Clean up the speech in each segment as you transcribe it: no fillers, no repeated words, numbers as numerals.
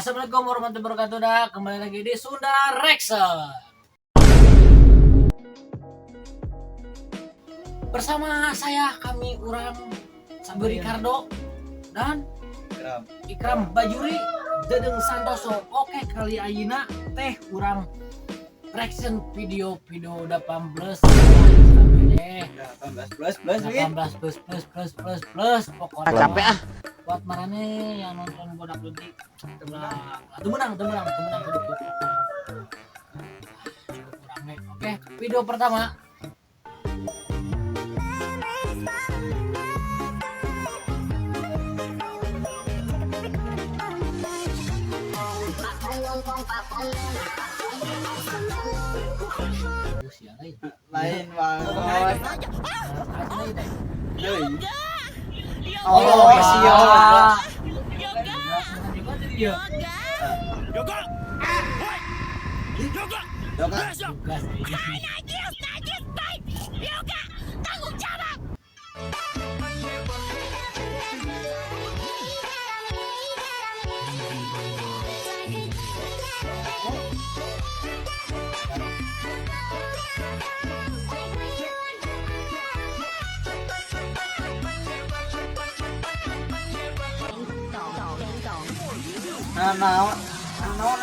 Assalamualaikum warahmatullahi wabarakatuh dah. Kembali lagi di Sunda Reaction. Bersama saya kami urang Sabi Ricardo dan Ikram. Ikram Bajuri Dedeng Santoso. Oke, kali ayeuna teh urang reaction video-video 18 teh. 18 plus plus, Win. 18 plus plus plus plus plus pokoknya. Capek ah. Buat maraneh yang nonton bodak leutik menang tuh, menang tuh, menang tuh, menang tuh, cukup rame. Oke, video pertama. Bagus ya, lain. Lain banget. Deui. Oh, siap. Siap. Juga jadi dia. Yoga. Tugas. Nah, naon? Nah, naon?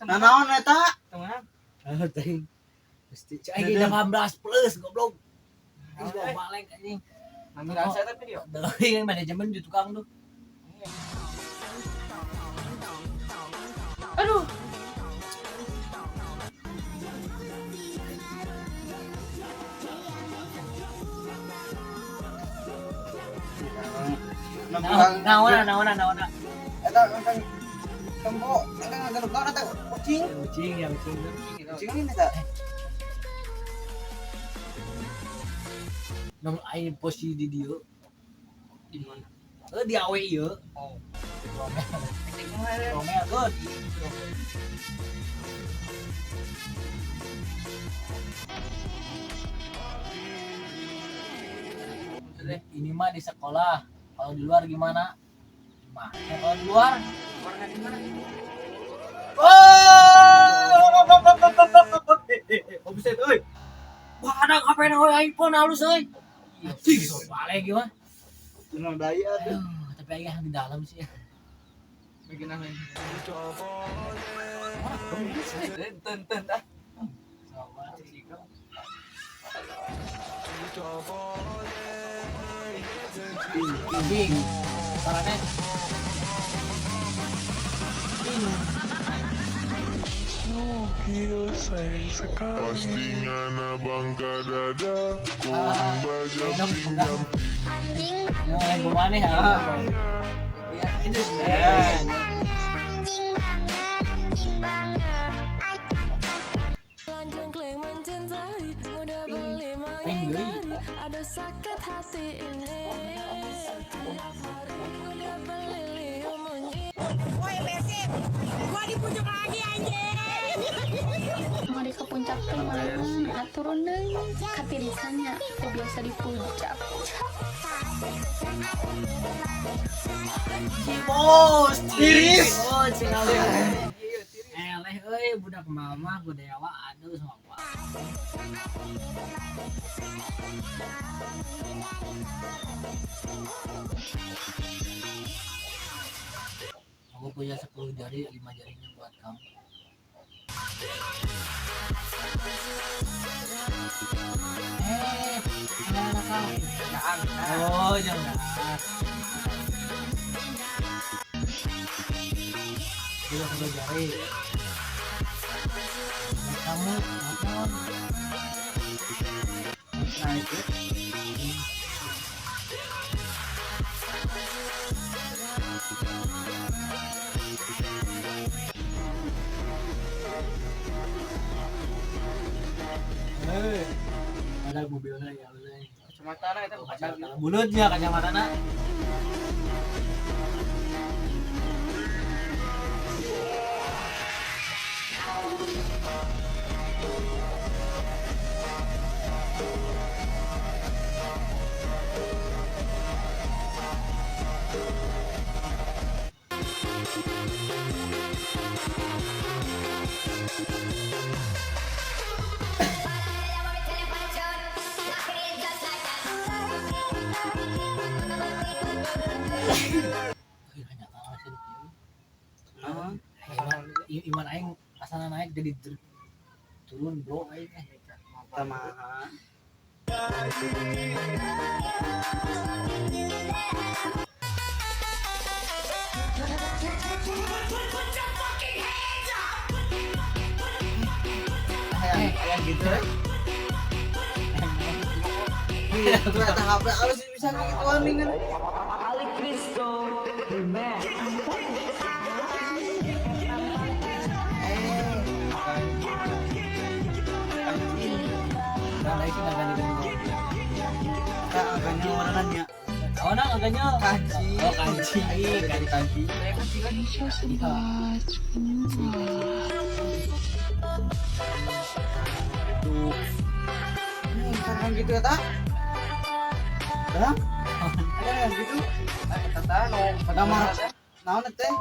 Nah, naon eta? Ah, teuing. Mesti cai 18 plus goblok. Terus bawa balik anjing. Deui manajemen di tukang tuh. Aduh. Nah, Naon naon naon. Eta kan tempo, eta ngageluk naon eta kucing. Kucing ya, kucing. Kucing ini eta. Nong aing posisi di dieu. Di mana? Eh, di awe ieu. Oh. Romel. Romel good. Ini mah di sekolah. Kalau di luar gimana? Gimana kalau di luar? Oh, bisa euy. Wah, ada HP na iPhone halus euy. Sih, balik gimana? Tenang daya tuh. Aduh, tapi aing yang di dalam sih ya. Ten ten ah. Coba sih, Kang. Bing, caranya. Bing. Pastinya bangga dada Kumba jumping jumping. Ya, yang gimana ya? Ya, itu. Eh, Mencintai, mudah beli Ping deui. mengingkari. Ada sakit hati ini. Tiap hari udah beli liu munyi. Woi Persib, gua dipujuk lagi anjing. Mari ke puncak teh malah turun deui katirisannya teu biasa di puncak. Si bos, Tiris. Oh, cing eleh euy budak mama gue dewa aduh sama gua. Aku punya 10 jari, 5 jarinya buat kamu. Eh, ada anak kau. Oh, jangan. Juga 10 jari. Buat kamu, nonton. Nah, itu. Eh, ada mobilnya ya, udah. Kacamata na eta. Kacamata bulutnya kacamata na. Kenyataan sih kieu. Naon? Iman aing asana naik jadi turun bro aing eh. Tamaha. Kayak gitu eh. Ternyata HP harus bisa gituan nih kan. Nah, aing sih nggak ganti-ganti. Agaknya warnanya Oh, nah, agaknya. Kanci. Oh, kanci. Ganti kanci. Kan gitu ya tak? Hah? Ada nggak gitu? Nama naon teh?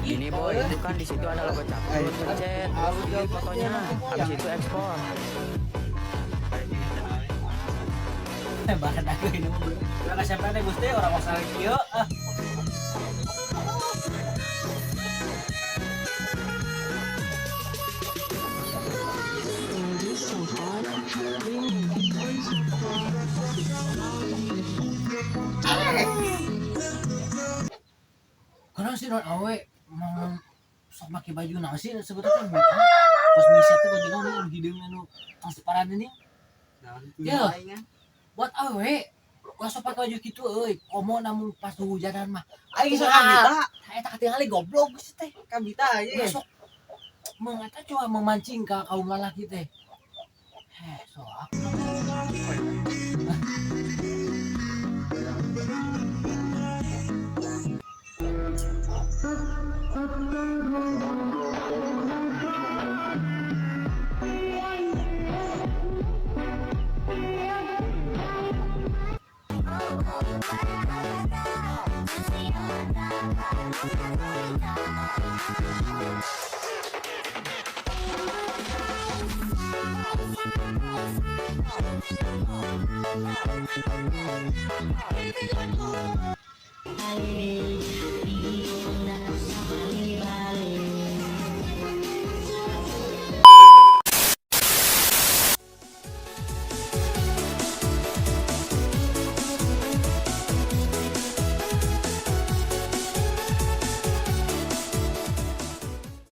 Gini boy, itu kan di situ ada logo capcus, pencet, terus pilih fotonya, habis itu ekspor. Bahan aku ini mah bro. Urang SMP teh Gusti orang masalah kieu ah. Karena sih non awe mau sok make baju naon sih sebetulnya kos misi teh baju naon anu hideung anu transparan ini. Ya. Buat awe ulah sok pake baju kitu euy, komo namun pas hujanan mah. Aing sok kabita, Eta katingali goblok sih teh. kabita aja. Ulah sok mengata coba memancing ke kaum lalaki teh. Heh, soak.